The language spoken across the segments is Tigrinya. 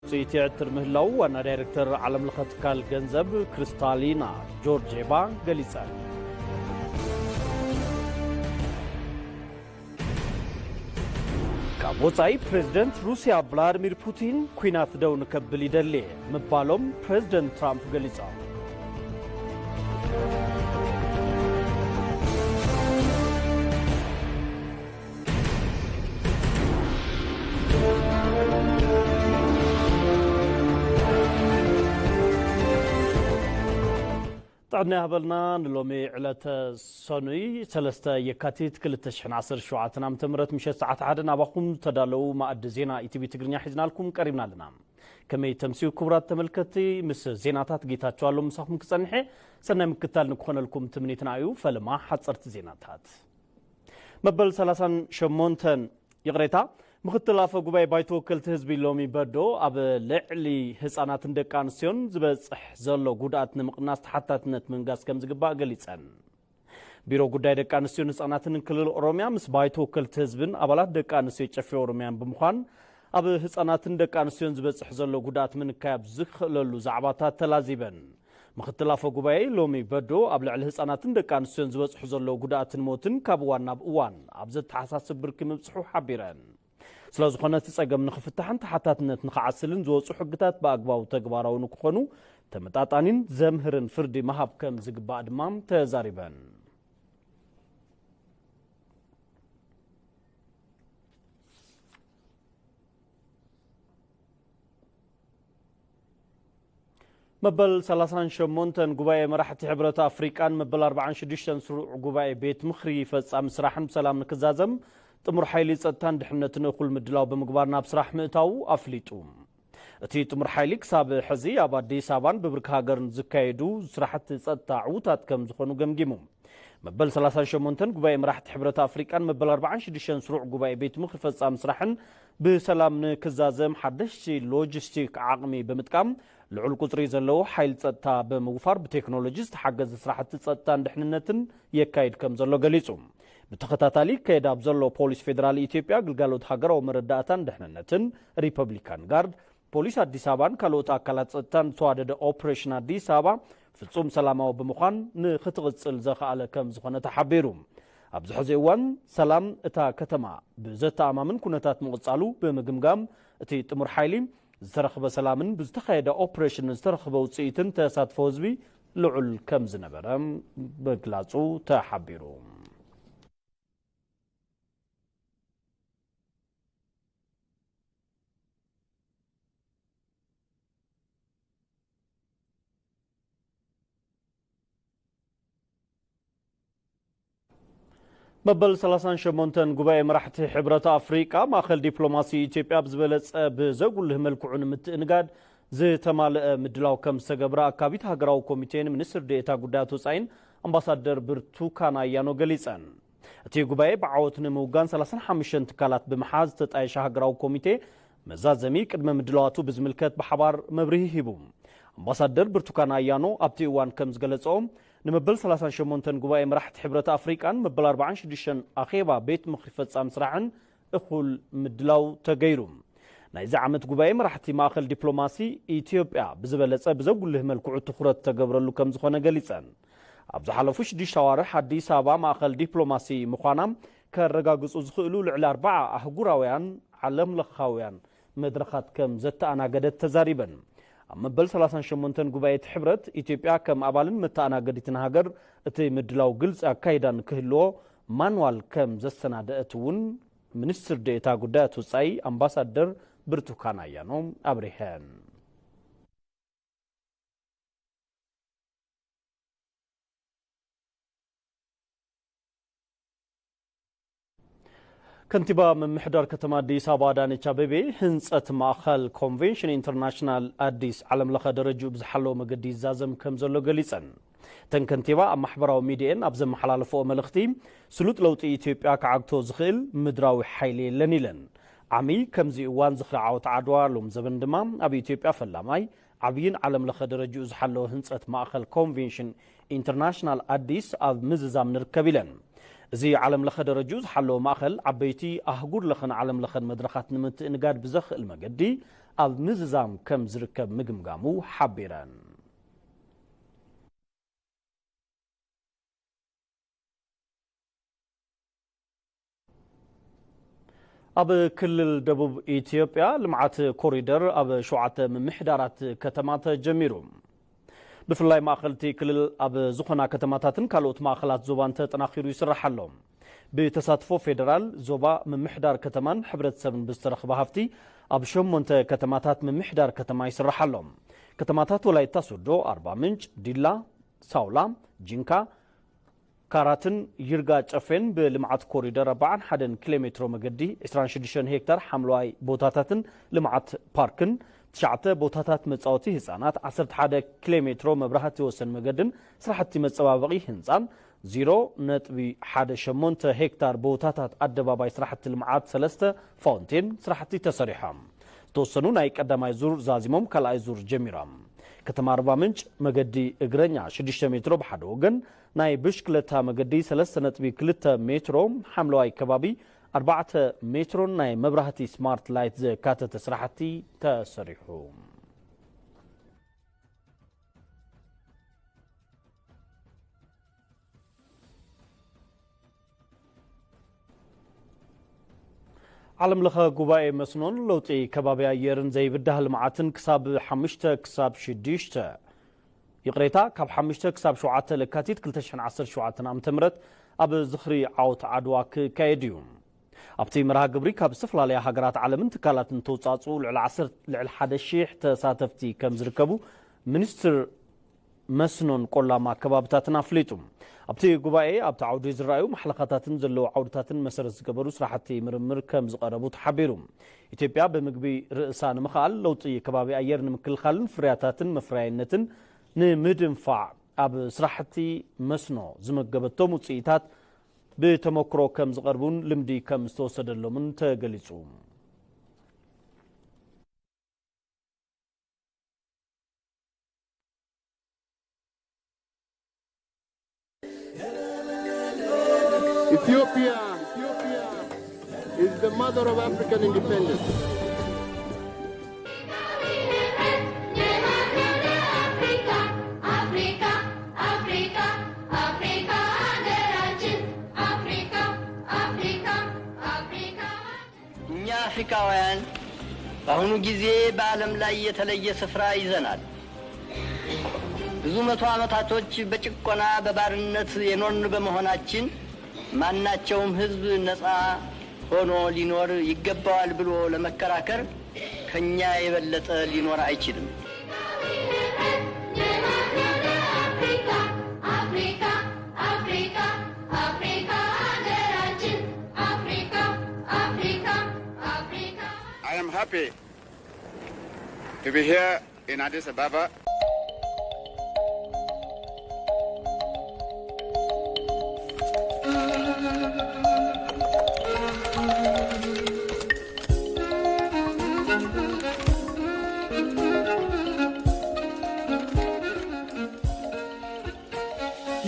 ውፅኢት የዕትር ምህላው ዋና ዳይሬክተር ዓለም ለኸ ትካል ገንዘብ ክሪስታሊና ጆርጄቫ ገሊፀን። ካብ ወፃኢ ፕሬዝደንት ሩስያ ቭላድሚር ፑቲን ኲናት ደው ንከብል ይደሊ ምባሎም ፕሬዝደንት ትራምፕ ገሊፆም። ጥዕና ይሃበልና። ንሎሚ ዕለተ ሰኑይ ሰለስተ የካቲት ክልተ ሽሕን ዓሰርተ ሸውዓተን ዓመተ ምህረት ምሸት ሰዓት ሓደ ናባኹም ዝተዳለዉ ማእዲ ዜና ኢቲቪ ትግርኛ ሒዝናልኩም ቀሪብና ኣለና። ከመይ ተምስዩ ክቡራት ተመልከትቲ? ምስ ዜናታት ጌታቸው ኣሎ ምሳኹም ክጸንሐ። ሰናይ ምክትታል ንክኾነልኩም ትምኒትና እዩ። ፈለማ ሓጸርቲ ዜናታት። መበል ሰላሳን ሸሞንተን ይቕሬታ፣ ምክትል ኣፈ ጉባኤ ባይቶ ወከልቲ ህዝቢ ሎሚ በዶ ኣብ ልዕሊ ህፃናትን ደቂ ኣንስትዮን ዝበፅሕ ዘሎ ጉድኣት ንምቕናስ ተሓታትነት ምንጋስ ከም ዝግባእ ገሊፀን። ቢሮ ጉዳይ ደቂ ኣንስትዮን ህፃናትን ክልል ኦሮሚያ ምስ ባይቶ ወከልቲ ህዝብን ኣባላት ደቂ ኣንስትዮ ጨፌ ኦሮሚያን ብምዃን ኣብ ህፃናትን ደቂ ኣንስትዮን ዝበፅሕ ዘሎ ጉድኣት ምንካይ ኣብ ዝኽእለሉ ዛዕባታት ተላዚበን። ምክትል ኣፈ ጉባኤ ሎሚ በዶ ኣብ ልዕሊ ህፃናትን ደቂ ኣንስትዮን ዝበፅሑ ዘለዉ ጉድኣትን ሞትን ካብ እዋን ናብ እዋን ኣብ ዘተሓሳስብ ብርኪ ምብፅሑ ሓቢረን። ስለ ዝኾነ እቲ ፀገም ንኽፍታሕን ተሓታትነት ንኽዓስልን ዝወፁ ሕግታት ብኣግባቡ ተግባራዊ ንክኾኑ ተመጣጣኒን ዘምህርን ፍርዲ ምሃብ ከም ዝግባእ ድማ ተዛሪበን። መበል ሰላሳን ሸሞንተን ጉባኤ መራሕቲ ሕብረት ኣፍሪቃን መበል ኣርባዓን ሽዱሽተን ስሩዕ ጉባኤ ቤት ምኽሪ ፈጻሚ ስራሕን ብሰላም ንክዛዘም ጥሙር ሓይሊ ጸጥታን ድሕነትን እኹል ምድላው ብምግባር ናብ ስራሕ ምእታዉ ኣፍሊጡ። እቲ ጥሙር ሓይሊ ክሳብ ሕዚ ኣብ ኣዲስ ኣበባን ብብርኪ ሃገርን ዝካየዱ ስራሕቲ ጸጥታ ዕዉታት ከም ዝኾኑ ገምጊሙ። መበል ሰላሳን ሸሞንተን ጉባኤ መራሕቲ ሕብረት ኣፍሪቃን መበል ኣርባዓን ሽዱሽተን ስሩዕ ጉባኤ ቤት ምኽሪ ፈጻሚ ስራሕን ብሰላም ንክዛዘም ሓደሽቲ ሎጂስቲክ ዓቕሚ ብምጥቃም ልዑል ቁጽሪ ዘለዎ ሓይሊ ጸጥታ ብምውፋር ብቴክኖሎጂ ዝተሓገዘ ስራሕቲ ጸጥታን ድሕንነትን የካይድ ከም ዘሎ ገሊጹ። ብተኸታታሊ ይካየድ ኣብ ዘሎ ፖሊስ ፌዴራል ኢትዮጵያ፣ ግልጋሎት ሃገራዊ መረዳእታን ድሕንነትን፣ ሪፐብሊካን ጋርድ፣ ፖሊስ ኣዲስ ኣበባን ካልኦት ኣካላት ጸጥታን ዝተዋደደ ኦፕሬሽን ኣዲስ ኣበባ ፍጹም ሰላማዊ ብምዃን ንኽትቕጽል ዘኽኣለ ከም ዝኾነ ተሓቢሩ። ኣብዚ ሕዚ እዋን ሰላም እታ ከተማ ብዘተኣማምን ኩነታት ምቕጻሉ ብምግምጋም፣ እቲ ጥሙር ሓይሊ ዝተረኽበ ሰላምን ብዝተኻየደ ኦፕሬሽን ዝተረኽበ ውጽኢትን ተሳትፎ ህዝቢ ልዑል ከም ዝነበረ ምግላጹ ተሓቢሩ። መበል ሰላሳን ሸሞንተን ጉባኤ መራሕቲ ሕብረት ኣፍሪቃ ማእኸል ዲፕሎማሲ ኢትዮጵያ ብዝበለጸ ብዘጉልህ መልክዑ ንምትእንጋድ ዝተማልአ ምድላው ከም ዝተገብረ ኣካቢት ሃገራዊ ኮሚቴ ንሚኒስትር ዴኤታ ጉዳያት ወጻኢን ኣምባሳደር ብርቱካን ኣያኖ ገሊጸን። እቲ ጉባኤ ብዓወት ንምውጋን ሰላሳን ሓሙሽተን ትካላት ብምሓዝ ዝተጣየሸ ሃገራዊ ኮሚቴ መዛዘሚ ቅድመ ምድላዋቱ ብዝምልከት ብሓባር መብርሂ ሂቡ። ኣምባሳደር ብርቱካን ኣያኖ ኣብቲ እዋን ከም ዝገለጸኦ፣ ንመበል ሰላሳን ሸሞንተን ጉባኤ መራሕቲ ሕብረት ኣፍሪቃን መበል ኣርባዓን ሽዱሽተን ኣኼባ ቤት ምኽሪ ፈጻሚ ስራሕን እኹል ምድላው ተገይሩ። ናይዚ ዓመት ጉባኤ መራሕቲ ማእኸል ዲፕሎማሲ ኢትዮጵያ ብዝበለጸ ብዘጉልህ መልክዑ ትኹረት ተገብረሉ ከም ዝኾነ ገሊጸን። ኣብ ዝሓለፉ ሽዱሽተ ኣዋርሕ ኣዲስ ኣበባ ማእኸል ዲፕሎማሲ ምዃና ከረጋግጹ ዝኽእሉ ልዕሊ ኣርባዓ ኣህጉራውያን ዓለም ለኻውያን መድረኻት ከም ዘተኣናገደት ተዛሪበን። ኣብ መበል ሰላሳን ሸሞንተን ጉባኤ እቲ ሕብረት፣ ኢትዮጵያ ከም ኣባልን መተኣናገዲትን ሃገር እቲ ምድላው ግልፂ ኣካይዳ ንክህልዎ ማንዋል ከም ዘሰናደአት እውን ሚኒስትር ዴኤታ ጉዳያት ወፃኢ ኣምባሳደር ብርቱካን ኣያኖ ኣብሪሀን። ከንቲባ ምምሕዳር ከተማ ኣዲስ ኣበባ ኣዳነች ኣቤቤ ህንፀት ማእኸል ኮንቬንሽን ኢንተርናሽናል ኣዲስ ዓለም ለኸ ደረጅኡ ብዝሓለወ መገዲ ይዛዘም ከም ዘሎ ገሊፀን። እተን ከንቲባ ኣብ ማሕበራዊ ሚዲየን ኣብ ዘመሓላለፈኦ መልእኽቲ፣ ስሉጥ ለውጢ ኢትዮጵያ ክዓግቶ ዝኽእል ምድራዊ ሓይሊ የለን ኢለን። ዓሚ ከምዚ እዋን ዝኽሪ ዓወት ዓድዋ ሎም ዘበን ድማ ኣብ ኢትዮጵያ ፈላማይ ዓብይን ዓለም ለኸ ደረጅኡ ዝሓለወ ህንፀት ማእኸል ኮንቬንሽን ኢንተርናሽናል ኣዲስ ኣብ ምዝዛም ንርከብ ኢለን። እዚ ዓለም ለኸ ደረጅኡ ዝሓለወ ማእኸል ዓበይቲ ኣህጉር ለኸን ዓለም ለኸን መድረኻት ንምትእንጋድ ብዘኽእል መገዲ ኣብ ምዝዛም ከም ዝርከብ ምግምጋሙ ሓቢረን። ኣብ ክልል ደቡብ ኢትዮጵያ ልምዓት ኮሪደር ኣብ ሸውዓተ ምምሕዳራት ከተማ ተጀሚሩ። ብፍላይ ማእኸልቲ ክልል ኣብ ዝኾና ከተማታትን ካልኦት ማእኸላት ዞባን ተጠናኺሩ ይስራሕ ኣሎ። ብተሳትፎ ፌደራል፣ ዞባ፣ ምምሕዳር ከተማን ሕብረተሰብን ብዝተረኽበ ሃፍቲ ኣብ ሸሞንተ ከተማታት ምምሕዳር ከተማ ይስራሕ ኣሎ። ከተማታት ወላይታ ሶዶ፣ ኣርባ ምንጭ፣ ዲላ፣ ሳውላ፣ ጂንካ፣ ካራትን ይርጋ ጨፌን ብልምዓት ኮሪደር ኣርባዓን ሓደን ኪሎ ሜትሮ መገዲ፣ ዕስራን ሽዱሽተን ሄክታር ሓምለዋይ ቦታታትን ልምዓት ፓርክን፣ ትሽዓተ ቦታታት መጻወቲ ህጻናት፣ ዓሰርተ ሓደ ኪሎ ሜትሮ መብራህቲ ወሰን መገድን ስራሕቲ መጸባበቒ ህንጻን፣ ዜሮ ነጥቢ ሓደ ሸሞንተ ሄክታር ቦታታት ኣደባባይ ስራሕቲ ልምዓት ሰለስተ ፋውንቴን ስራሕቲ ተሰሪሖም። ዝተወሰኑ ናይ ቀዳማይ ዙር ዛዚሞም ካልኣይ ዙር ጀሚሮም። ከተማ ኣርባ ምንጭ መገዲ እግረኛ ሽዱሽተ ሜትሮ ብሓደ ወገን፣ ናይ ብሽክለታ መገዲ ሰለስተ ነጥቢ ክልተ ሜትሮ፣ ሓምለዋይ ከባቢ ኣርባዕተ ሜትሮን ናይ መብራህቲ ስማርት ላይት ዘካተተ ስራሕቲ ተሰሪሑ። ዓለም ለኸ ጉባኤ መስኖን ለውጢ ከባቢ ኣየርን ዘይብዳህ ልምዓትን ክሳብ ሓሙሽተ ክሳብ ሽዱሽተ፣ ይቕሬታ፣ ካብ ሓሙሽተ ክሳብ ሸውዓተ ለካቲት ክልተ ሽሕን ዓሰርተ ሸውዓተን ዓመተ ምህረት ኣብ ዝኽሪ ዓወት ዓድዋ ክካየድ እዩ። ኣብቲ መርሃ ግብሪ ካብ ዝተፈላለያ ሃገራት ዓለምን ትካላትን ተውጻጽኡ ልዕሊ ዓሰርተ፣ ልዕሊ ሓደ ሺሕ ተሳተፍቲ ከም ዝርከቡ ሚኒስትር መስኖን ቆላማ ከባብታትን ኣፍሊጡ። ኣብቲ ጉባኤ ኣብቲ ዓውዲ ዝረኣዩ ማሕለኻታትን ዘለዉ ዓውድታትን መሰረት ዝገበሩ ስራሕቲ ምርምር ከም ዝቐረቡ ተሓቢሩ። ኢትዮጵያ ብምግቢ ርእሳ ንምኽኣል፣ ለውጢ ከባቢ ኣየር ንምክልኻልን ፍርያታትን መፍረያይነትን ንምድንፋዕ ኣብ ስራሕቲ መስኖ ዝመገበቶም ውፅኢታት ብተመክሮ ከም ዝቐርቡን ልምዲ ከም ዝተወሰደሎምን ተገሊጹ። Ethiopia is the mother of African independence. እኛ አፍሪካውያን በአሁኑ ጊዜ በዓለም ላይ የተለየ ስፍራ ይዘናል። ብዙ መቶ ዓመታቶች በጭቆና በባርነት የኖርን በመሆናችን ማናቸውም ህዝብ ነፃ ሆኖ ሊኖር ይገባዋል ብሎ ለመከራከር ከኛ የበለጠ ሊኖር አይችልም። I am happy to be here in Addis Ababa.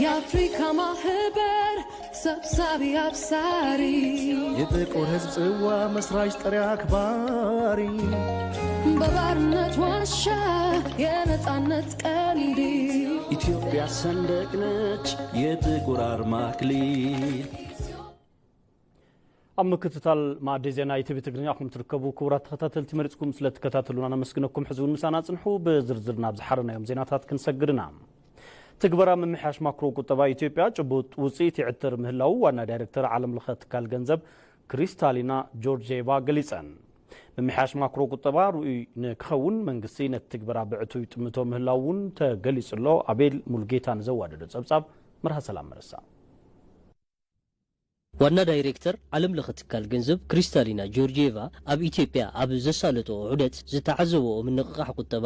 የአፍሪካ ማህበር ሰብሳቢ አብሳሪ የጥቁር ህዝብ ጽዋ መስራች ጠሪ አክባሪ በባርነት ዋሻ የነጻነት ቀንዲ ኢትዮጵያ ሰንደቅ ነች የጥቁር አርማ አክሊል። ኣብ ምክትታል ማዕዲ ዜና ኢቲቪ ትግርኛ ኢኹም ትርከቡ። ክቡራት ተኸታተልቲ፣ መሪጽኩም ስለ ትከታተሉና ነመስግነኩም። ሕዚ እውን ምሳና ጽንሑ። ብዝርዝር ናብ ዝሓረናዮም ዜናታት ክንሰግድና። ትግበራ ምምሕያሽ ማክሮ ቁጠባ ኢትዮጵያ ጭቡጥ ውጽኢት ይዕትር ምህላው ዋና ዳይሬክተር ዓለም ለኸ ትካል ገንዘብ ክሪስታሊና ጆርጂየቫ ገሊጸን። ምምሕያሽ ማክሮ ቁጠባ ርኡይ ንክኸውን መንግስቲ ነቲ ትግበራ ብዕቱይ ጥምቶ ምህላው እውን ተገሊጹ ኣሎ። ኣቤል ሙልጌታ ንዘዋደዶ ጸብጻብ መርሃ ሰላም መረሳ። ዋና ዳይሬክተር ዓለም ለኸ ትካል ገንዘብ ክሪስታሊና ጆርጂየቫ ኣብ ኢትዮጵያ ኣብ ዘሳለጦ ዑደት ዝተዓዘበኦ ምንቕቓሕ ቁጠባ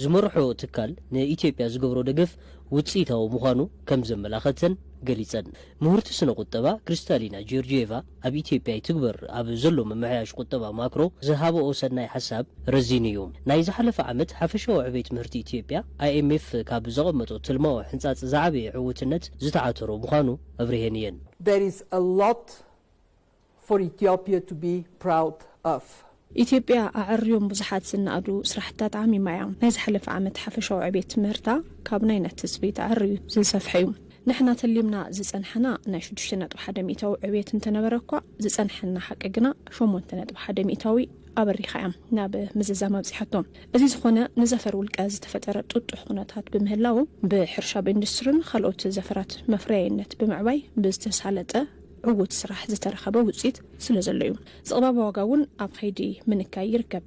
ዝመርሖ ትካል ንኢትዮጵያ ዝገብሮ ደገፍ ውፅኢታዊ ምዃኑ ከም ዘመላኸተን ገሊፀን። ምሁርቲ ስነ ቁጠባ ክሪስታሊና ጆርጂየቫ ኣብ ኢትዮጵያ ይትግበር ኣብ ዘሎ ምምሕያሽ ቁጠባ ማክሮ ዝሃበኦ ሰናይ ሓሳብ ረዚኑ እዩ። ናይ ዝሓለፈ ዓመት ሓፈሻዊ ዕቤት ምህርቲ ኢትዮጵያ ኣይኤምኤፍ ካብ ዘቐመጦ ትልማዊ ሕንፃፅ ዝዓበየ ዕውትነት ዝተዓተሮ ምዃኑ ኣብሪሀን እየን። There is a lot for Ethiopia to be proud of. ኢትዮጵያ ኣዐርዮም ብዙሓት ዝነኣዱ ስራሕትታት ዓሚማ እያ። ናይ ዝሓለፈ ዓመት ሓፈሻዊ ዕቤት ትምህርታ ካብ ናይ ነቲ ትጽቢት ኣዐርዩ ዝሰፍሐ እዩ። ንሕና ተሊምና ዝጸንሓና ናይ ሽዱሽተ ነጥቢ ሓደ ሚእታዊ ዕቤት እንተነበረ እኳ፣ ዝጸንሐና ሓቂ ግና ሸሞንተ ነጥቢ ሓደ ሚእታዊ ኣበሪኻ እያ ናብ ምዝዛም ኣብጺሓቶ። እዚ ዝኾነ ንዘፈር ውልቀ ዝተፈጠረ ጥጡሕ ኩነታት ብምህላው፣ ብሕርሻ፣ ብኢንዱስትሪን ካልኦት ዘፈራት መፍረያይነት ብምዕባይ ብዝተሳለጠ ዕዉት ስራሕ ዝተረኸበ ውፅኢት ስለ ዘሎ እዩ። ዝቕባበ ዋጋ እውን ኣብ ከይዲ ምንካይ ይርከብ።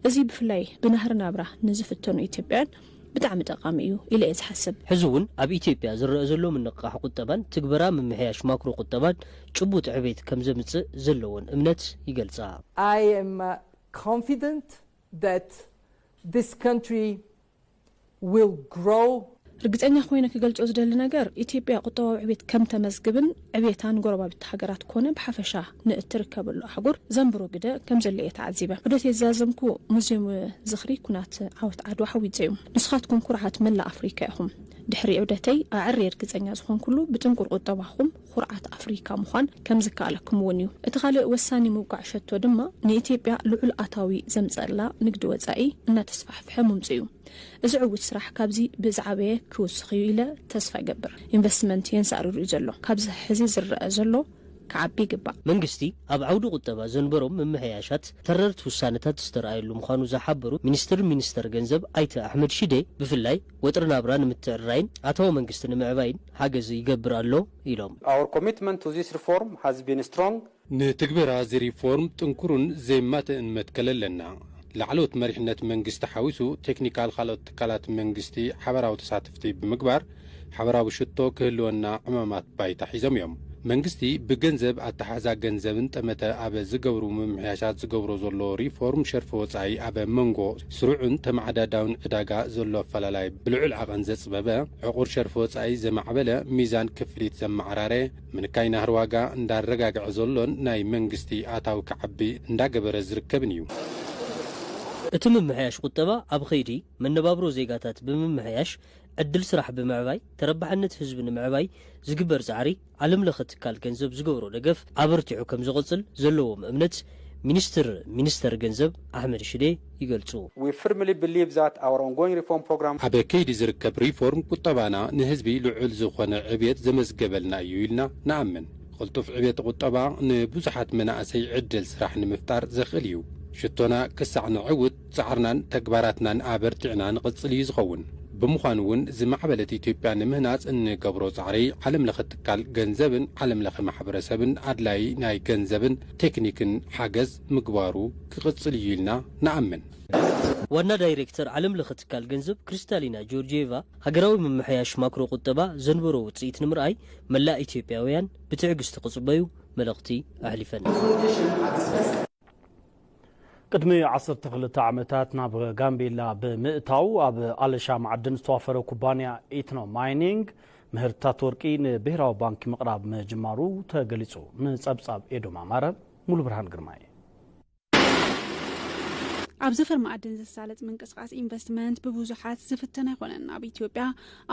እዚ ብፍላይ ብናህሪ ናብራ ንዝፍተኑ ኢትዮጵያውያን ብጣዕሚ ጠቓሚ እዩ ኢለ እየ ዝሓስብ። ሕዚ እውን ኣብ ኢትዮጵያ ዝረአ ዘሎ ምንቕቓሕ ቁጠባን ትግበራ ምምሕያሽ ማክሮ ቁጠባን ጭቡጥ ዕቤት ከም ዘምጽእ ዘለወን እምነት ይገልጻ። I am uh, confident that this country will grow. ርግጸኛ ኮይነ ክገልጾ ዝደሊ ነገር፣ ኢትዮጵያ ቁጠባዊ ዕቤት ከም ተመዝግብን ዕቤታ ንጎረባብቲ ሃገራት ኮነ ብሓፈሻ ንእትርከበሉ ኣህጉር ዘንብሮ ግደ ከም ዘሎ እየ ተዓዚበ። ዑደተይ ዝዛዘምኩ ሙዝየም ዝኽሪ ኩናት ዓወት ዓድዋ ሓዊፀ እዩ። ንስኻትኩም ኩርዓት መላእ ኣፍሪካ ኢኹም። ድሕሪ ዑደተይ ኣዕርየ ርግጸኛ ዝኾንኩሉ ብጥንቁር ቁጠባኹም ኩርዓት ኣፍሪካ ምዃን ከም ዝከኣለኩም እውን እዩ። እቲ ካልእ ወሳኒ ምውቃዕ ሸቶ ድማ ንኢትዮጵያ ልዑል ኣታዊ ዘምፀኣላ ንግዲ ወፃኢ እናተስፋሕፍሐ ምምፅኡ እዩ። እዚ ዕዉት ስራሕ ካብዚ ብዝዓበየ ክውስኽ እዩ ኢለ ተስፋ እገብር። ኢንቨስትመንት የንሳእርሩ እዩ ዘሎ። ካብዚ ሕዚ ዝረአ ዘሎ ክዓቢ ይግባእ። መንግስቲ ኣብ ዓውዲ ቁጠባ ዘንበሮም ምምሕያሻት ተረርቲ ውሳነታት ዝተረኣየሉ ምዃኑ ዝሓበሩ ሚኒስትር ሚኒስተር ገንዘብ ኣይተ ኣሕመድ ሽዴ፣ ብፍላይ ወጥሪ ናብራ ንምትዕርራይን ኣታዊ መንግስቲ ንምዕባይን ሓገዝ ይገብር ኣሎ ኢሎም። Our commitment to this reform has been strong. ንትግበራ እዚ ሪፎርም ጥንኩሩን ዘይማትእን መትከል ኣለና። ላዕለዎት መሪሕነት መንግስቲ ሓዊሱ ቴክኒካል ካልኦት ትካላት መንግስቲ ሓበራዊ ተሳትፍቲ ብምግባር ሓበራዊ ሽቶ ክህልወና ዕማማት ባይታ ሒዞም እዮም። መንግስቲ ብገንዘብ ኣተሓሕዛ ገንዘብን ጠመተ ኣብ ዝገብሩ ምምሕያሻት ዝገብሮ ዘሎ ሪፎርም ሸርፊ ወፃኢ ኣብ መንጎ ስሩዕን ተመዓዳዳውን ዕዳጋ ዘሎ ኣፈላላይ ብልዑል ዓቐን ዘፅበበ፣ ዕቑር ሸርፊ ወፃኢ ዘማዕበለ፣ ሚዛን ክፍሊት ዘመዓራረ፣ ምንካይ ናህሪ ዋጋ እንዳረጋግዐ ዘሎን ናይ መንግስቲ ኣታዊ ክዓቢ እንዳገበረ ዝርከብን እዩ። እቲ ምምሕያሽ ቁጠባ ኣብ ኸይዲ መነባብሮ ዜጋታት ብምምሕያሽ፣ ዕድል ስራሕ ብምዕባይ፣ ተረባሕነት ህዝቢ ንምዕባይ ዝግበር ጻዕሪ ዓለም ለኸ ትካል ገንዘብ ዝገብሮ ደገፍ ኣበርቲዑ ከም ዝቕጽል ዘለዎም እምነት ሚኒስትር ሚኒስተር ገንዘብ ኣሕመድ ሽዴ ይገልጹ። We firmly believe that our ongoing reform program ኣብ ከይዲ ዝርከብ ሪፎርም ቁጠባና ንህዝቢ ልዑል ዝኾነ ዕብየት ዘመዝገበልና እዩ ኢልና ንኣምን። ቅልጡፍ ዕብየት ቁጠባ ንብዙሓት መናእሰይ ዕድል ስራሕ ንምፍጣር ዘኽእል እዩ። ሽቶና ክሳዕ ንዕውት ጻዕርናን ተግባራትናን ኣበርቲዕና ንቕጽል እዩ ዝኸውን። ብምዃኑ እውን ዝማዕበለት ኢትዮጵያ ንምህናጽ እንገብሮ ጻዕሪ ዓለም ለኸ ትካል ገንዘብን ዓለም ለኸ ማሕበረሰብን ኣድላይ ናይ ገንዘብን ቴክኒክን ሓገዝ ምግባሩ ክቕጽል እዩ ኢልና ንኣምን። ዋና ዳይሬክተር ዓለም ለኸ ትካል ገንዘብ ክሪስታሊና ጆርጂየቫ፣ ሃገራዊ ምምሕያሽ ማክሮ ቁጠባ ዘንበሮ ውጽኢት ንምርኣይ መላእ ኢትዮጵያውያን ብትዕግስቲ ክጽበዩ መልእኽቲ ኣሕሊፈን። ቅድሚ ዓሰርተ ክልተ ዓመታት ናብ ጋምቤላ ብምእታው ኣብ ኣለሻ ማዕድን ዝተዋፈረ ኩባንያ ኢትኖ ማይኒንግ ምህርትታት ወርቂ ንብሄራዊ ባንክ ምቕራብ ምጅማሩ ተገሊጹ። ንጸብጻብ ኤዶም ኣማረ፣ ሙሉ ብርሃን ግርማይ። ኣብ ዘፈር ማዕድን ዘሳለጥ ምንቅስቃስ ኢንቨስትመንት ብብዙሓት ዝፍተን ኣይኮነን። ኣብ ኢትዮጵያ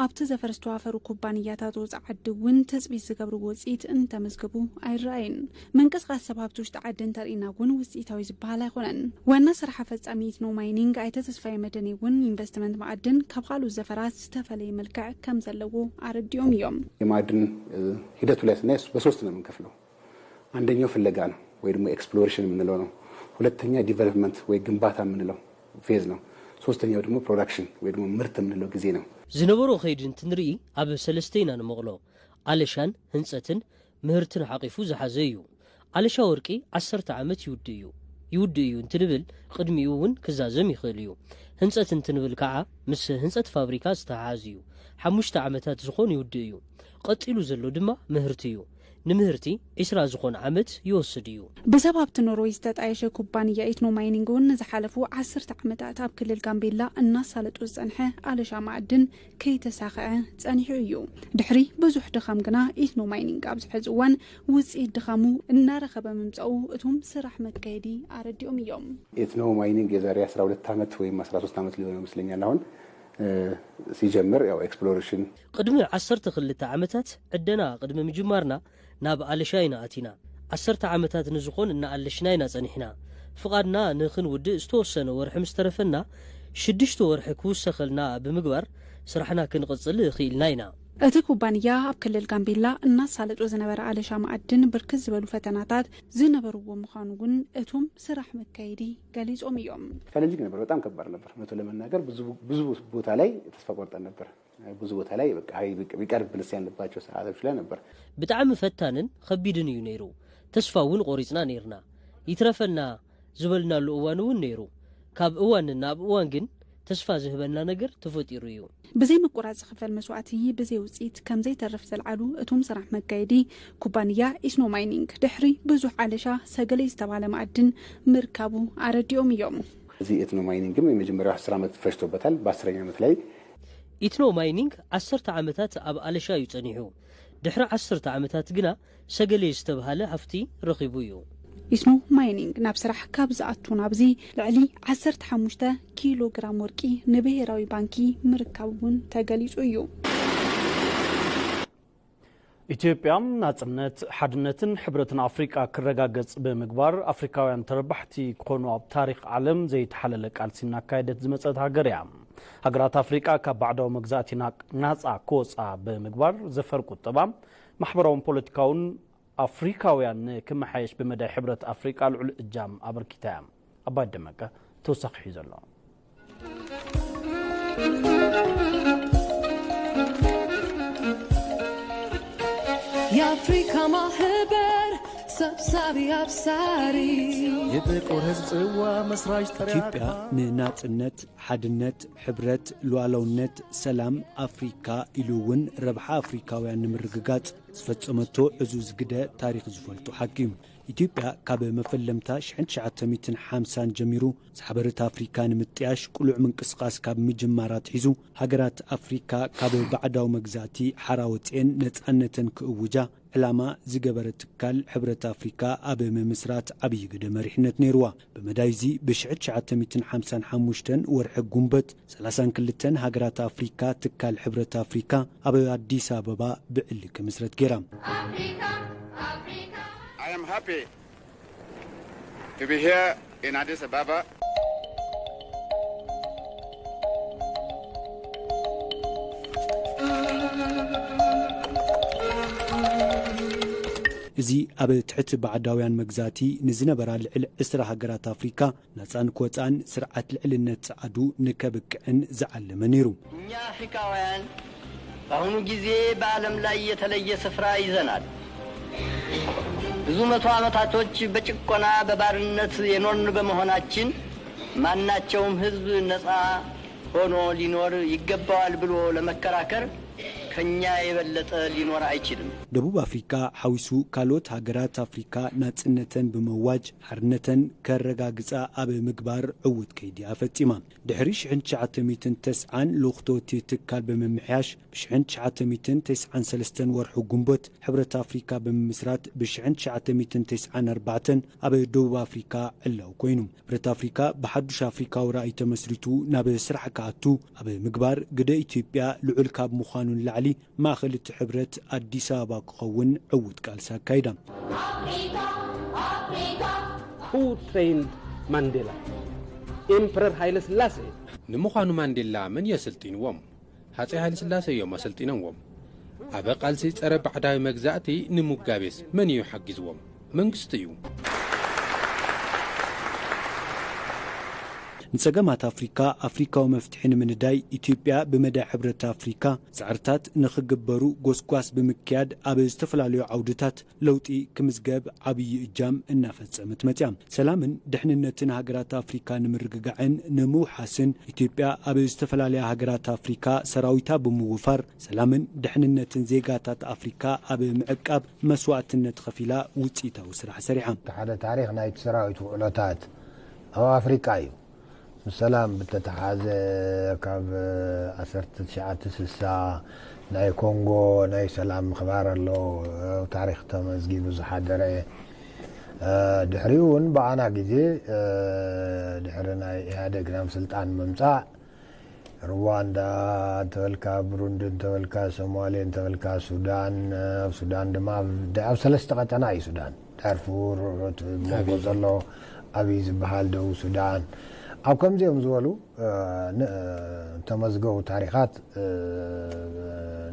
ኣብቲ ዘፈር ዝተዋፈሩ ኩባንያታት ወፃኢ ዓዲ እውን ትፅቢት ዝገብርዎ ውፅኢት እንተመዝገቡ ኣይረኣይን። ምንቅስቃስ ሰብ ሃብቲ ውሽጢ ዓዲ እንተርኢና እውን ውፅኢታዊ ዝበሃል ኣይኮነን። ዋና ስራሕ ኣፈፃሚ ኢትኖ ማይኒንግ ኣይተ ተስፋዬ መደኔ እውን ኢንቨስትመንት ማዕድን ካብ ካልኦት ዘፈራት ዝተፈለየ መልክዕ ከም ዘለዎ ኣረዲኦም እዮም። የማዕድን ሂደቱ ላይ ስናይ በሶስት ነው የምንከፍለው። አንደኛው ፍለጋ ነው ወይ ደግሞ ኤክስፕሎሬሽን የምንለው ነው። ሁለተኛ ዲቨሎፕመንት ወይ ግንባታ የምንለው ፌዝ ነው። ሶስተኛው ደግሞ ፕሮዳክሽን ወይ ደግሞ ምርት የምንለው ጊዜ ነው። ዝነበሮ ኸይዲ እንትንርኢ ኣብ ሰለስተ ኢና ንመቕሎ። ኣለሻን ህንፀትን ምህርትን ሓቒፉ ዝሓዘ እዩ። ኣለሻ ወርቂ ዓሰርተ ዓመት ይውድእ እዩ። ይውድእ እዩ እንትንብል ቅድሚኡ እውን ክዛዘም ይኽእል እዩ። ህንፀት እንትንብል ከዓ ምስ ህንፀት ፋብሪካ ዝተሓሓዝ እዩ። ሓሙሽተ ዓመታት ዝኾን ይውድእ እዩ። ቀፂሉ ዘሎ ድማ ምህርቲ እዩ። ንምህርቲ ዒስራ ዝኾን ዓመት ይወስድ እዩ። ብሰብ ሃብቲ ኖርወይ ዝተጣየሸ ኩባንያ ኢትኖ ማይኒንግ እውን ንዝሓለፉ ዓሰርተ ዓመታት ኣብ ክልል ጋምቤላ እናሳለጡ ዝጸንሐ ኣለሻ ማዕድን ከይተሳኸዐ ጸኒሑ እዩ። ድሕሪ ብዙሕ ድኻም ግና ኢትኖ ማይኒንግ ኣብዚ ሕዚ እዋን ውጽኢት ድኻሙ እናረኸበ ምምጻኡ እቶም ስራሕ መካየዲ ኣረዲኦም እዮም። ኢትኖ ማይኒንግ የዛሬ አስራ ሁለት ዓመት ወይም አስራ ሶስት ዓመት ሊሆነው ይመስለኛል አሁን ሲጀምር ያው ኤክስፕሎሬሽን ቅድሚ ዓሰርተ ክልተ ዓመታት ዕደና ቅድሚ ምጅማርና ናብ ኣለሻ ኢና ኣቲና። ዓሰርተ ዓመታት ንዝኾን እናኣለሽና ኢና ጸኒሕና። ፍቓድና ንኽንውድእ ዝተወሰነ ወርሒ ምስ ተረፈና፣ ሽዱሽተ ወርሒ ክውሰኸልና ብምግባር ስራሕና ክንቕጽል ኽኢልና ኢና። እቲ ኩባንያ ኣብ ክልል ጋምቤላ እናሳለጦ ዝነበረ ኣለሻ መኣድን ብርክት ዝበሉ ፈተናታት ዝነበርዎ ምዃኑ እውን እቶም ስራሕ መካየዲ ገሊጾም እዮም። ቻለንጂንግ ነበር፣ በጣም ከባድ ነበር። እውነቱን ለመናገር ብዙ ብዙ ቦታ ላይ ተስፋ ቆርጠን ነበር። ብዙ ቦታ ላይ በቃ ሀይ ይቀርብንስ ያለባቸው ሰዓቶች ላይ ነበር። ብጣዕሚ ፈታንን ኸቢድን እዩ ነይሩ። ተስፋ እውን ቆሪጽና ነይርና። ይትረፈና ዝበልናሉ እዋን እውን ነይሩ። ካብ እዋን ናብ እዋን ግን ተስፋ ዝህበና ነገር ተፈጢሩ እዩ። ብዘይ ምቁራጽ ዝኽፈል መስዋእቲ ብዘይ ውፅኢት ከም ዘይተርፍ ዘልዓሉ እቶም ስራሕ መካየዲ፣ ኩባንያ ኢትኖ ማይኒንግ ድሕሪ ብዙሕ ኣለሻ ሰገሌ ዝተባለ መኣድን ምርካቡ ኣረዲኦም እዮም። እዚ ኤትኖ ማይኒንግም የመጀመሪያው አስር ዓመት ፈጅቶበታል። በአስረኛ ዓመት ላይ ኢትኖ ማይኒንግ ዓሰርተ ዓመታት ኣብ ኣለሻ እዩ ጸኒሑ። ድሕሪ ዓሰርተ ዓመታት ግና ሰገሌ ዝተብሃለ ሃፍቲ ረኺቡ እዩ። ኢትኖ ማይኒንግ ናብ ስራሕ ካብ ዝኣቱ ናብዚ ልዕሊ ዓሰርተ ሓሙሽተ ኪሎ ግራም ወርቂ ንብሄራዊ ባንኪ ምርካቡ እውን ተገሊጹ እዩ። ኢትዮጵያ ናጽነት፣ ሓድነትን ሕብረትን ኣፍሪቃ ክረጋገጽ ብምግባር ኣፍሪካውያን ተረባሕቲ ክኾኑ ኣብ ታሪኽ ዓለም ዘይተሓለለ ቃልሲ እናካየደት ዝመጸት ሃገር እያ። ሃገራት ኣፍሪቃ ካብ ባዕዳዊ መግዛእቲ ና- ናጻ ክወጻ ብምግባር ዘፈር ቁጠባ፣ ማሕበራውን ፖለቲካውን ኣፍሪካውያን ንክመሓየሽ ብመዳይ ሕብረት ኣፍሪቃ ልዑል እጃም ኣበርኪታ እያ። ኣባይ ደመቀ ተወሳኺ ሒዙ ኣሎ። የአፍሪካ ማህበር ሰብሳቢ አብሳሪ የጥቁር ህዝብ ጽዋ መስራች ጠሪያ ኢትዮጵያ ንናጽነት፣ ሓድነት፣ ሕብረት፣ ሉዓላውነት፣ ሰላም ኣፍሪካ ኢሉ እውን ረብሓ ኣፍሪካውያን ንምርግጋጽ ዝፈጸመቶ ዕዙዝ ግደ ታሪኽ ዝፈልጦ ሓቂ እዩ። ኢትዮጵያ ካብ መፈለምታ ሽሕን ትሽዓተ ሚእትን ሓምሳን ጀሚሩ ዝሓበረት ኣፍሪካ ንምጥያሽ ቅሉዕ ምንቅስቃስ ካብ ምጅማር ኣትሒዙ ሃገራት ኣፍሪካ ካብ ባዕዳዊ መግዛእቲ ሓራ ወፅኤን ነፃነተን ክእውጃ ዕላማ ዝገበረ ትካል ሕብረት ኣፍሪካ ኣብ ምምስራት ዓብዪ ግደ መሪሕነት ነይርዋ። ብመዳይ እዚ ብሽሕን ትሽዓተ ሚእትን ሓምሳን ሓሙሽተን ወርሒ ጉንበት ሰላሳን ክልተን ሃገራት ኣፍሪካ ትካል ሕብረት ኣፍሪካ ኣብ ኣዲስ ኣበባ ብዕሊ ክምስረት ገይራ። I am happy to be here in Addis Ababa. እዚ ኣብ ትሕቲ ባዕዳውያን መግዛእቲ ንዝነበራ ልዕሊ ዕስራ ሃገራት ኣፍሪካ ናጻን ክወጻን ስርዓት ልዕልነት ጸዓዱ ንከብቅዕን ዝዓለመ ነይሩ። እኛ አፍሪካውያን በአሁኑ ጊዜ በዓለም ላይ የተለየ ስፍራ ይዘናል። ብዙ መቶ ዓመታቶች በጭቆና በባርነት የኖርን በመሆናችን ማናቸውም ህዝብ ነፃ ሆኖ ሊኖር ይገባዋል ብሎ ለመከራከር ከኛ የበለጠ ሊኖር አይችልም። ደቡብ ኣፍሪካ ሓዊሱ ካልኦት ሃገራት ኣፍሪካ ናጽነተን ብምእዋጅ ሓርነተን ከረጋግጻ ኣብ ምግባር ዕዉት ከይዲ ኣፈጺማ። ድሕሪ ሽሕን ትሽዓተ ሚእትን ተስዓን ልኡኽቶ እቲ ትካል ብምምሕያሽ ብሽሕን ትሽዓተ ሚእትን ተስዓን ሰለስተን ወርሒ ጉንቦት ሕብረት ኣፍሪካ ብምምስራት ብሽሕን ትሽዓተ ሚእትን ተስዓን ኣርባዕተን ኣብ ደቡብ ኣፍሪካ ዕላው ኮይኑ። ሕብረት ኣፍሪካ ብሓዱሽ ኣፍሪካዊ ራእይ ተመስሪቱ ናብ ስራሕ ክኣቱ ኣብ ምግባር ግደ ኢትዮጵያ ልዑል ካብ ምዃኑ ንላዕሊ ማእኸል እቲ ሕብረት ኣዲስ ኣበባ ክኸውን ዕዉት ቃልሲ ኣካይዳ። Who trained Mandela? Emperor ሃይለ ስላሴ። ንምዃኑ ማንዴላ መን እዩ ኣሰልጢንዎም? ሃፀይ ሃይለ ስላሴ እዮም ኣሰልጢኖምዎም። ኣብ ቃልሲ ፀረ ባዕዳዊ መግዛእቲ ንሙጋቤስ መን እዩ ሓጊዝዎም? መንግስቲ እዩ። ንጸገማት ኣፍሪካ ኣፍሪካዊ መፍትሒ ንምንዳይ ኢትዮጵያ ብመዳይ ሕብረት ኣፍሪካ ጻዕርታት ንኽግበሩ ጎስጓስ ብምክያድ ኣብ ዝተፈላለዩ ዓውድታት ለውጢ ክምዝገብ ዓብዪ እጃም እናፈጸመት መጽያ። ሰላምን ድሕንነትን ሃገራት ኣፍሪካ ንምርግጋዕን ንምውሓስን ኢትዮጵያ ኣብ ዝተፈላለያ ሃገራት ኣፍሪካ ሰራዊታ ብምውፋር ሰላምን ድሕንነትን ዜጋታት ኣፍሪካ ኣብ ምዕቃብ መስዋእትነት ከፊላ ውፅኢታዊ ስራሕ ሰሪሓ። እቲ ሓደ ታሪኽ ናይቲ ሰራዊት ውዕሎታት ኣብ ኣፍሪቃ እዩ። ምስ ሰላም ብተተሓዘ ካብ ዓሰርተ ትሽዓተ ስሳ ናይ ኮንጎ ናይ ሰላም ምኽባር ኣሎ። ታሪኽ ተመዝጊቡ ዝሓደረ። ድሕሪኡ እውን ብኣና ግዜ ድሕሪ ናይ ኢህኣደግ ናብ ስልጣን ምምፃእ ሩዋንዳ እንተበልካ፣ ብሩንዲ እንተበልካ፣ ሶማሌ እንተበልካ፣ ሱዳን፣ ኣብ ሱዳን ድማ ኣብ ሰለስተ ቀጠና እዩ ሱዳን። ዳርፉር፣ እቲ ሞንጎ ዘሎ፣ ዓብዪ ዝበሃል ደቡብ ሱዳን፣ ኣብ ከምዚኦም ዝበሉ፣ እ፣ ን-፣ ተመዝገቡ ታሪኻት፣ እ፣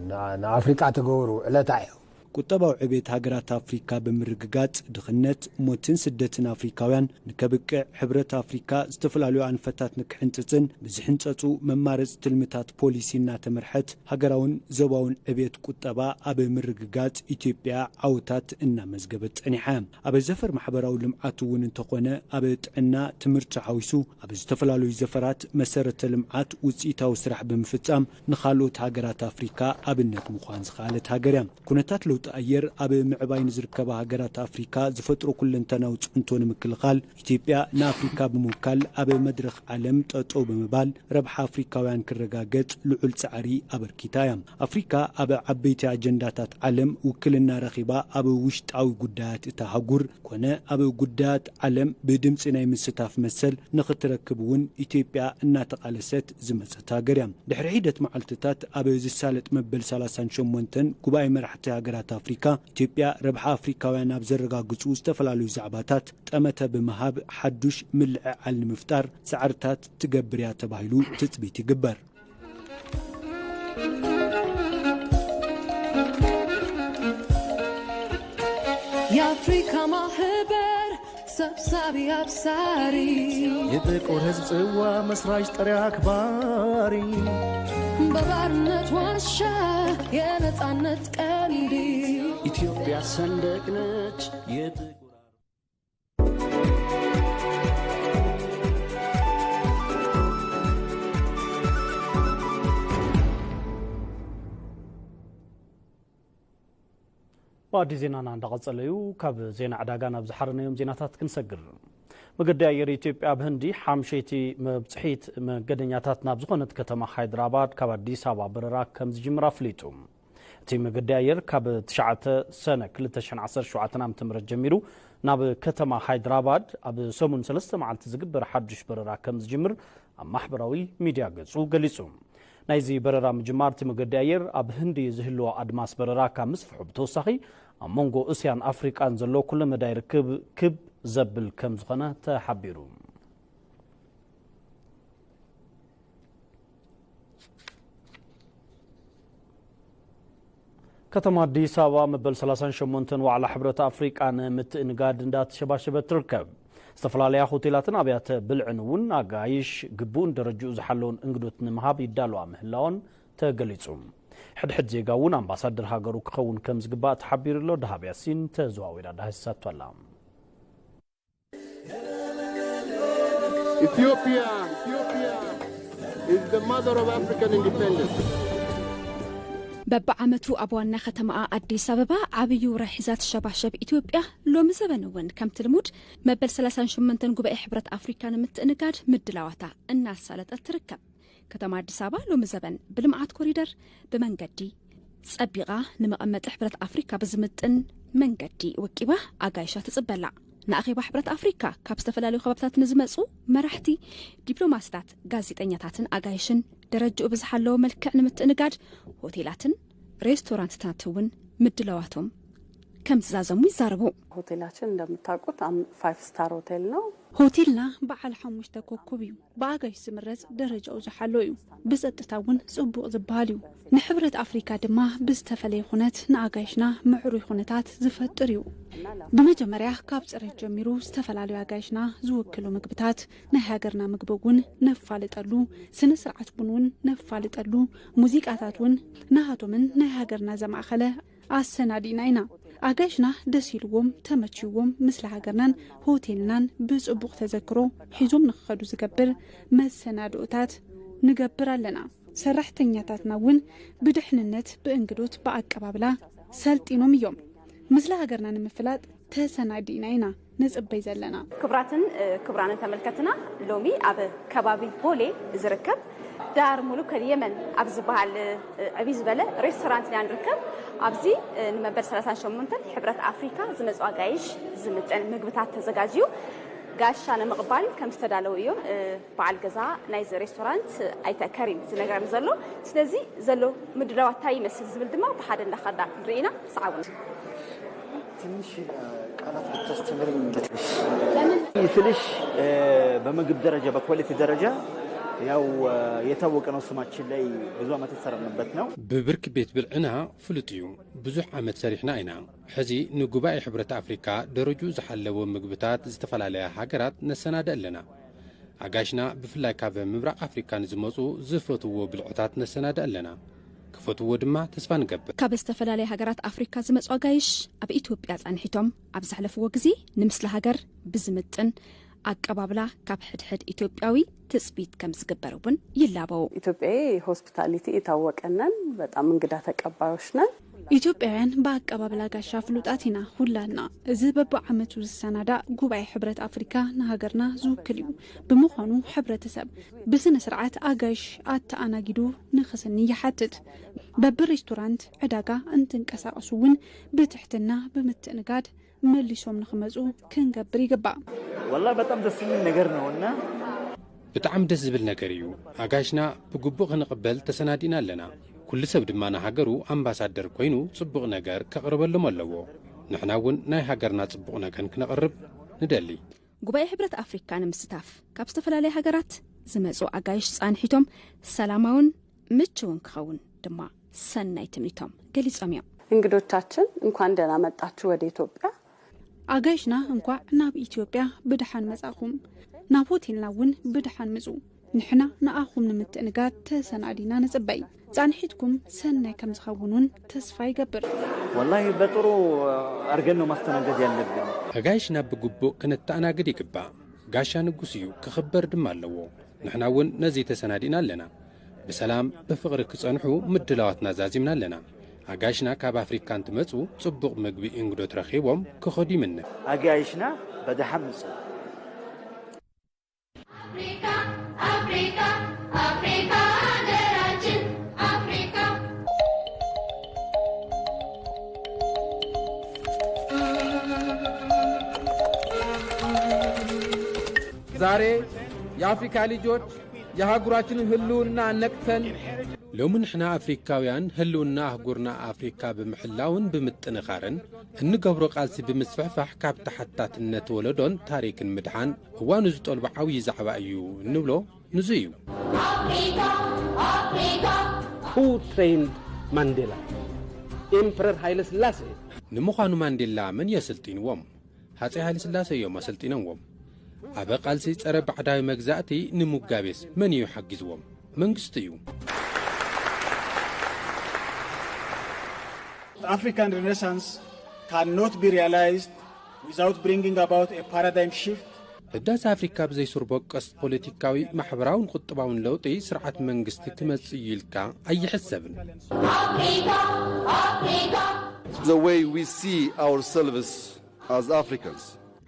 ንኣ-፣ ንኣፍሪቃ ተገብሩ ዕለታ እዩ። ቁጠባዊ ዕቤት ሃገራት ኣፍሪካ ብምርግጋጽ፣ ድኽነት፣ ሞትን ስደትን ኣፍሪካውያን ንከብቅዕ፣ ሕብረት ኣፍሪካ ዝተፈላለዩ ኣንፈታት ንክሕንጽጽን ብዝሕንጸጹ መማረጽ ትልምታት ፖሊሲ እናተመርሐት፣ ሃገራውን ዞባውን ዕቤት ቁጠባ ኣብ ምርግጋጽ ኢትዮጵያ ዓወታት እናመዝገበት ጸኒሓ። ኣብ ዘፈር ማሕበራዊ ልምዓት እውን እንተኾነ፣ ኣብ ጥዕና፣ ትምህርቲ ሓዊሱ ኣብ ዝተፈላለዩ ዘፈራት መሰረተ ልምዓት ውፅኢታዊ ስራሕ ብምፍጻም ንኻልኦት ሃገራት ኣፍሪካ ኣብነት ምዃን ዝኸኣለት ሃገር እያ። ኩነታት ለውጢ ኣየር ኣብ ምዕባይ ንዝርከባ ሃገራት ኣፍሪካ ዝፈጥሮ ኩለንተናዊ ፅዕንቶ ንምክልኻል፣ ኢትዮጵያ ንኣፍሪካ ብምውካል ኣብ መድረኽ ዓለም ጠጠው ብምባል ረብሓ ኣፍሪካውያን ክረጋገጽ ልዑል ጻዕሪ ኣበርኪታ እያ። ኣፍሪካ ኣብ ዓበይቲ ኣጀንዳታት ዓለም ውክልና ረኺባ ኣብ ውሽጣዊ ጉዳያት እታ ኣህጉር ኮነ ኣብ ጉዳያት ዓለም ብድምፂ ናይ ምስታፍ መሰል ንኽትረክብ እውን ኢትዮጵያ እናተቓለሰት ዝመፀት ሃገር እያ። ድሕሪ ሒደት መዓልትታት ኣብ ዝሳለጥ መበል ሰላሳን ሸሞንተን ጉባኤ መራሕቲ ሃገራት ኣፍሪካ፣ ኢትዮጵያ ረብሓ ኣፍሪካውያን ኣብ ዘረጋግፁ ዝተፈላለዩ ዛዕባታት ጠመተ ብምሃብ ሓዱሽ ምልዕዓል ንምፍጣር ፃዕርታት ትገብር እያ ተባሂሉ ትፅቢት ይግበር። የአፍሪካ ማህበር ሰብሳቢ አብሳሪ፣ የጥቁር ህዝብ ጽዋ መስራች ጠሪ አክባሪ፣ በባርነት ዋሻ የነጻነት ቀንዲ ኢትዮጵያ ሰንደቅ ነች የጥቁር ባዲ ዜናና እንዳቐጸለ እዩ። ካብ ዜና ዕዳጋ ናብ ዝሓረነዮም ዜናታት ክንሰግር። መገዲ ኣየር ኢትዮጵያ ኣብ ህንዲ ሓምሸይቲ መብጽሒት መንገደኛታት ናብ ዝኾነት ከተማ ሃይድራባድ ካብ ኣዲስ ኣበባ በረራ ከም ዝጅምር ኣፍሊጡ። እቲ መገዲ ኣየር ካብ ትሽዓተ ሰነ ክልተ ሽሕን ዓሰርተ ሸውዓተን ዓመተ ምህረት ጀሚሩ ናብ ከተማ ሃይድራባድ ኣብ ሰሙን ሰለስተ መዓልቲ ዝግበር ሓዱሽ በረራ ከም ዝጅምር ኣብ ማሕበራዊ ሚድያ ገጹ ገሊጹ። ናይዚ በረራ ምጅማር እቲ መገዲ ኣየር ኣብ ህንዲ ዝህልዎ ኣድማስ በረራ ካብ ምስፍሑ ብተወሳኺ ኣብ መንጎ እስያን ኣፍሪቃን ዘሎ ኩለመዳይ ርክብ ክብ ዘብል ከም ዝኾነ ተሓቢሩ። ከተማ ኣዲስ ኣበባ መበል ሰላሳን ሸሞንተን ዋዕላ ሕብረት ኣፍሪቃ ንምትእንጋድ እንዳተሸባሸበት ትርከብ። ዝተፈላለያ ሆቴላትን ኣብያተ ብልዕን እውን ኣጋይሽ ግቡእን ደረጅኡ ዝሓለውን እንግዶት ንምሃብ ይዳለዋ ምህላወን ተገሊጹ። ሕድሕድ ዜጋ እውን ኣምባሳደር ሃገሩ ክኸውን ከም ዝግባእ ተሓቢሩ ኣሎ። ደሃብ ያሲን ተዘዋዊራ ዳህሲሳቶ ኣላ። Ethiopia, Ethiopia is the mother of African independence. በብዓመቱ ኣብ ዋና ከተማኣ ኣዲስ ኣበባ ዓብዪ ውራይ ሒዛ ትሸባሸብ ኢትዮጵያ፣ ሎሚ ዘበን እውን ከምቲ ልሙድ መበል ሰላሳን ሸሞንተን ጉባኤ ሕብረት ኣፍሪካ ንምትእንጋድ ምድላዋታ እናሳለጠት ትርከብ። ከተማ ኣዲስ ኣበባ ሎሚ ዘበን ብልምዓት ኮሪደር፣ ብመንገዲ፣ ጸቢቓ ንመቐመጢ ሕብረት ኣፍሪካ ብዝምጥን መንገዲ ወቂባ ኣጋይሻ ትጽበላ። ንኣኼባ ሕብረት ኣፍሪካ ካብ ዝተፈላለዩ ከባብታት ንዝመጹ መራሕቲ፣ ዲፕሎማስታት፣ ጋዜጠኛታትን ኣጋይሽን ደረጅኡ ብዝሓለወ መልክዕ ንምትእንጋድ ሆቴላትን ሬስቶራንትታት እውን ምድላዋቶም ከም ዝዛዘሙ ይዛረቡ። ሆቴላችን እንደምታውቁት አም- ፋይቭ ስታር ሆቴል ነው። ሆቴልና በዓል ሓሙሽተ ኮኮብ እዩ። ብኣጋይሽ ዝምረጽ ደረጃኡ ዝሓሎ እዩ። ብጸጥታ እውን ጽቡቕ ዝበሃል እዩ። ንሕብረት ኣፍሪካ ድማ ብዝተፈለየ ኩነት ንኣጋይሽና ምዕሩይ ኩነታት ዝፈጥር እዩ። ብመጀመርያ ካብ ጽሬት ጀሚሩ ዝተፈላለዩ ኣጋይሽና ዝውክሉ ምግብታት ናይ ሃገርና ምግቢ እውን ነፋልጠሉ፣ ስነ ስርዓት ቡን እውን ነፋልጠሉ፣ ሙዚቃታት እውን ናሃቶምን ናይ ሃገርና ዘማእኸለ ኣሰናዲእና ኢና። ኣጋይሽና ደስ ኢልዎም ተመችይዎም ምስለ ሃገርናን ሆቴልናን ብጽቡቕ ተዘክሮ ሒዞም ንክኸዱ ዝገብር መሰናድኦታት ንገብር ኣለና። ሰራሕተኛታትና እውን ብድሕንነት ብእንግዶት ብኣቀባብላ ሰልጢኖም እዮም። ምስለ ሃገርና ንምፍላጥ ተሰናዲእና ኢና ንጽበይ ዘለና። ክብራትን ክብራንን ተመልከትና ሎሚ ኣብ ከባቢ ቦሌ ዝርከብ ዳር ሙሉክ የመን ኣብ ዝበሃል ዕብይ ዝበለ ሬስቶራንት ኢና ንርከብ። ኣብዚ ንመበል ሰላሳን ሸሞንተን ሕብረት ኣፍሪካ ዝመፁ ኣጋይሽ ዝምጥን ምግብታት ተዘጋጅዩ ጋሻ ንምቕባል ከም ዝተዳለዉ እዮም በዓል ገዛ ናይዚ ሬስቶራንት ኣይተ ከሪም ዝነግረኒ ዘሎ። ስለዚ ዘሎ ምድላዋት እንታይ ይመስል ዝብል ድማ ብሓደ እንዳኸዳ ንርኢ ኢና። ሰዓቡና። ትንሽ ቃላት ብታስተምርኝ እንዴት ነሽ? ስልሽ በምግብ ደረጃ በኳሊቲ ደረጃ ያው የታወቀ ነው። ስማችን ላይ ብዙ ዓመት የሰራንበት ነው። ብብርኪ ቤት ብልዕና ፍሉጥ እዩ። ብዙሕ ዓመት ሰሪሕና ኢና። ሕዚ ንጉባኤ ሕብረት ኣፍሪካ ደረጁ ዝሓለወ ምግብታት ዝተፈላለያ ሃገራት ነሰናደ ኣለና። ኣጋይሽና ብፍላይ ካብ ምብራቕ ኣፍሪካ ንዝመፁ ዝፈትዎ ብልዕታት ነሰናደ ኣለና። ክፈትዎ ድማ ተስፋ ንገብር። ካብ ዝተፈላለያ ሃገራት ኣፍሪካ ዝመፁ ኣጋይሽ ኣብ ኢትዮጵያ ፃንሒቶም ኣብ ዘሕለፍዎ ግዜ ንምስሊ ሃገር ብዝምጥን ኣቀባብላ ካብ ሕድሕድ ኢትዮጵያዊ ትፅቢት ከም ዝግበር እውን ይላበው። ኢትዮጵያ ሆስፒታሊቲ የታወቀነን በጣም እንግዳ ተቀባዮች ነን። ኢትዮጵያውያን ብኣቀባብላ ጋሻ ፍሉጣት ኢና። ሁላና እዚ በብዓመቱ ዝሰናዳእ ጉባኤ ሕብረት ኣፍሪካ ንሃገርና ዝውክል እዩ። ብምዃኑ ሕብረተሰብ ብስነ ስርዓት ኣጋይሽ ኣተኣናጊዱ ንክስኒ ይሓትት። በብሬስቶራንት ዕዳጋ እንትንቀሳቀሱ እውን ብትሕትና ብምትእንጋድ መሊሶም ንክመፁ ክንገብር ይግባእ። ወላ በጣም ደስ የሚል ነገር ነው እና ብጣዕሚ ደስ ዝብል ነገር እዩ። ኣጋይሽና ብግቡእ ክንቕበል ተሰናዲና ኣለና። ኩሉ ሰብ ድማ ንሃገሩ ኣምባሳደር ኮይኑ ፅቡቕ ነገር ከቕርበሎም ኣለዎ። ንሕና እውን ናይ ሃገርና ፅቡቕ ነገር ክነቕርብ ንደሊ። ጉባኤ ሕብረት ኣፍሪካ ንምስታፍ ካብ ዝተፈላለያ ሃገራት ዝመፁ ኣጋይሽ ፃንሒቶም ሰላማውን ምችውን ክኸውን ድማ ሰናይ ትምኒቶም ገሊፆም እዮም። እንግዶቻችን እንኳን ደህና መጣችሁ ወደ ኢትዮጵያ። ኣጋይሽና እንኳዕ ናብ ኢትዮጵያ ብድሓን መጻኹም። ናብ ሆቴልና እውን ብድሓን ምጹ። ንሕና ንኣኹም ንምትእንጋድ ተሰናዲና ንጽበይ። ጻንሒትኩም ሰናይ ከም ዝኸውን እውን ተስፋ ይገብር። ወላሂ በጥሩ አርገን ነው ማስተናገድ ያለብን። ኣጋይሽና ብግቡእ ክነተኣናግድ ይግባእ። ጋሻ ንጉስ እዩ፣ ክኽበር ድማ ኣለዎ። ንሕና እውን ነዚ ተሰናዲና ኣለና። ብሰላም ብፍቕሪ ክጸንሑ ምድላዋትና ዛዚምና ኣለና። ኣጋይሽና ካብ ኣፍሪካ እንትመጹ ጽቡቕ ምግቢ እንግዶት ረኺቦም ክኸዱ ይምነ። ኣጋይሽና በደሓን ምጹ። ዛሬ የአፍሪካ ልጆች የአህጉራችንን ህልውና ነቅተን ሎሚ ንሕና ኣፍሪካውያን ህልውና ኣህጉርና ኣፍሪካ ብምሕላውን ብምጥንኻርን እንገብሮ ቃልሲ ብምስፍሕፋሕ ካብ ተሓታትነት ወለዶን ታሪክን ምድሓን እዋኑ ዝጠልቦ ዓብዪ ዛዕባ እዩ እንብሎ ንዙ እዩ። Who trained Mandela? Emperor Haile Selassie. ንምዃኑ ማንዴላ መን እዩ ኣሰልጢንዎም? ሃፀይ ሃይለስላሴ እዮም ኣሰልጢኖምዎም። ኣብ ቃልሲ ፀረ ባዕዳዊ መግዛእቲ ንምጋቤስ መን እዩ ሓጊዝዎም? መንግስቲ እዩ። The African Renaissance cannot be realized without bringing about a paradigm shift. ህዳሰ ኣፍሪካ ብዘይ ሱር በቀስ ፖለቲካዊ፣ ማሕበራውን ቁጠባውን ለውጢ ስርዓት መንግስቲ ክመፅእ እዩ ኢልካ ኣይሕሰብን። The way we see ourselves as Africans.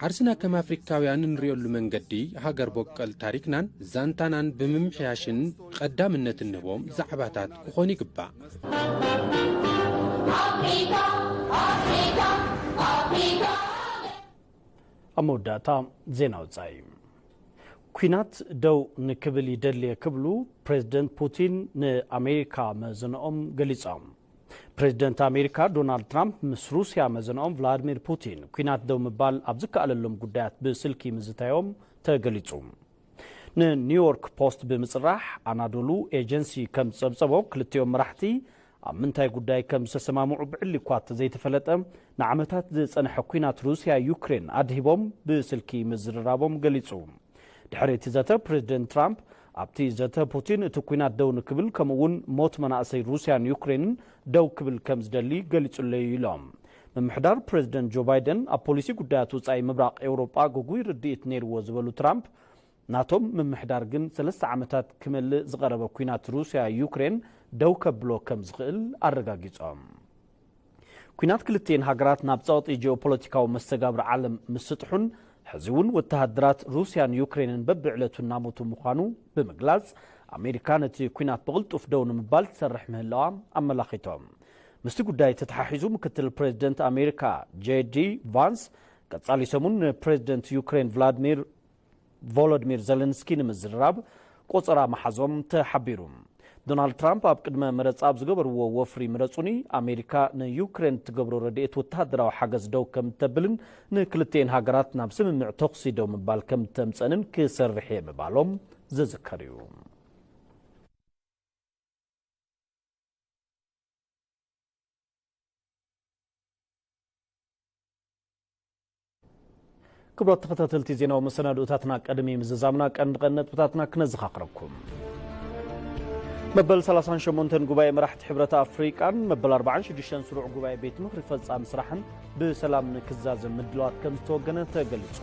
ዓርስና ከም ኣፍሪካውያን እንሪኦሉ መንገዲ ሃገር ቦቀል ታሪክናን ዛንታናን ብምምሕያሽን ቀዳምነት እንህቦም ዛዕባታት ክኾን ይግባእ። ኣብ መወዳእታ ዜና ወፃኢ። ኲናት ደው ንክብል ይደልየ ክብሉ ፕሬዝደንት ፑቲን ንኣሜሪካ መዘንኦም ገሊጾም። ፕሬዝደንት ኣሜሪካ ዶናልድ ትራምፕ ምስ ሩስያ መዘንኦም ቭላድሚር ፑቲን ኲናት ደው ምባል ኣብ ዝከኣለሎም ጉዳያት ብስልኪ ምዝታዮም ተገሊጹ። ንኒውዮርክ ፖስት ብምጽራሕ ኣናዶሉ ኤጀንሲ ከም ዝጸብጸቦ ክልቲኦም መራሕቲ ኣብ ምንታይ ጉዳይ ከም ዝተሰማምዑ ብዕሊ እኳ ተዘይተፈለጠ ንዓመታት ዝጸንሐ ኲናት ሩስያ ዩክሬን ኣድሂቦም ብስልኪ ምዝርራቦም ገሊጹ። ድሕሪ እቲ ዘተ ፕሬዝደንት ትራምፕ ኣብቲ ዘተ ፑቲን እቲ ኲናት ደው ንክብል ከምኡ እውን ሞት መናእሰይ ሩስያን ዩክሬንን ደው ክብል ከም ዝደሊ ገሊጹለይ ኢሎም። ምምሕዳር ፕሬዝደንት ጆ ባይደን ኣብ ፖሊሲ ጉዳያት ውጻኢ ምብራቕ ኤውሮጳ ግጉይ ርድኢት ነይርዎ ዝበሉ ትራምፕ ናቶም ምምሕዳር ግን ሰለስተ ዓመታት ክመልእ ዝቐረበ ኲናት ሩስያ ዩክሬን ደው ከብሎ ከም ዝኽእል ኣረጋጊጾም። ኲናት ክልቲኤን ሃገራት ናብ ጸቕጢ ጂኦፖለቲካዊ መስተጋብር ዓለም ምስጥሑን ሕዚ እውን ወተሃደራት ሩስያን ዩክሬንን በብዕለቱ እናሞቱ ምዃኑ ብምግላጽ ኣሜሪካ ነቲ ኲናት ብቕልጡፍ ደው ንምባል ትሰርሕ ምህላዋ ኣመላኺቶም። ምስቲ ጉዳይ ተተሓሒዙ ምክትል ፕሬዚደንት ኣሜሪካ ጄዲ ቫንስ ቀጻሊ ሰሙን ንፕሬዚደንት ዩክሬን ቭላድሚር ቮሎድሚር ዘለንስኪ ንምዝርራብ ቆጸራ ምሓዞም ተሓቢሩ። ዶናልድ ትራምፕ ኣብ ቅድመ መረጻ ኣብ ዝገበርዎ ወፍሪ ምረጹኒ፣ ኣሜሪካ ንዩክሬን ትገብሮ ረድኤት ወተሃደራዊ ሓገዝ ደው ከም እተብልን ንክልቲኤን ሃገራት ናብ ስምምዕ ተኹሲ ደው ምባል ከም እተምጸንን ክሰርሕ እየ ምባሎም ዝዝከር እዩ። ክቡራት ተኸታተልቲ ዜናዊ መሰናድኦታትና፣ ቀድሚ ምዝዛምና ቀንዲ ቀንዲ ነጥብታትና ክነዘኻኽረኩም። መበል ሰላሳን ሸሞንተን ጉባኤ መራሕቲ ሕብረት ኣፍሪቃን መበል ኣርባዓን ሽዱሽተን ስሩዕ ጉባኤ ቤት ምኽሪ ፈጻሚ ስራሕን ብሰላም ንክዛዘም ምድላዋት ከም ዝተወገነ ተገሊጹ።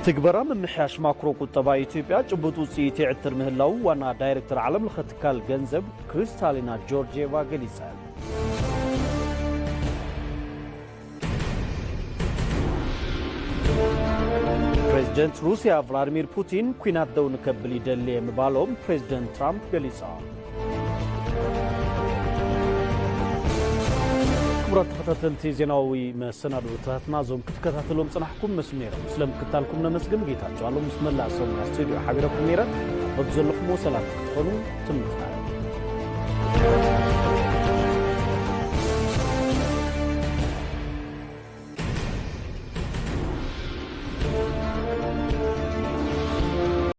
ትግበራ ምምሕያሽ ማክሮ ቁጠባ ኢትዮጵያ ጭቡጥ ውፅኢት የዕትር ምህላው ዋና ዳይሬክተር ዓለም ለኸ ትካል ገንዘብ ክሪስታሊና ጆርጂየቫ ገሊጸ። ፕሬዚደንት ሩሲያ ቭላዲሚር ፑቲን ኩናት ደው ንከብል ይደሊ ምባሎም ፕሬዚደንት ትራምፕ ገሊጾም። ክቡራት ተኸታተልቲ ዜናዊ መሰናድኦታትና እዞም ክትከታተሎም ጽናሕኩም መስሉ ነይሮም። ስለ ምክታልኩም ነመስግን። ጌታቸው ኣሎ ምስ መላእ ሰሙና ስቱዲዮ ሓቢረኩም ነይረ። በብዘለኹምዎ ሰላም ክትኾኑ ትምኒትና።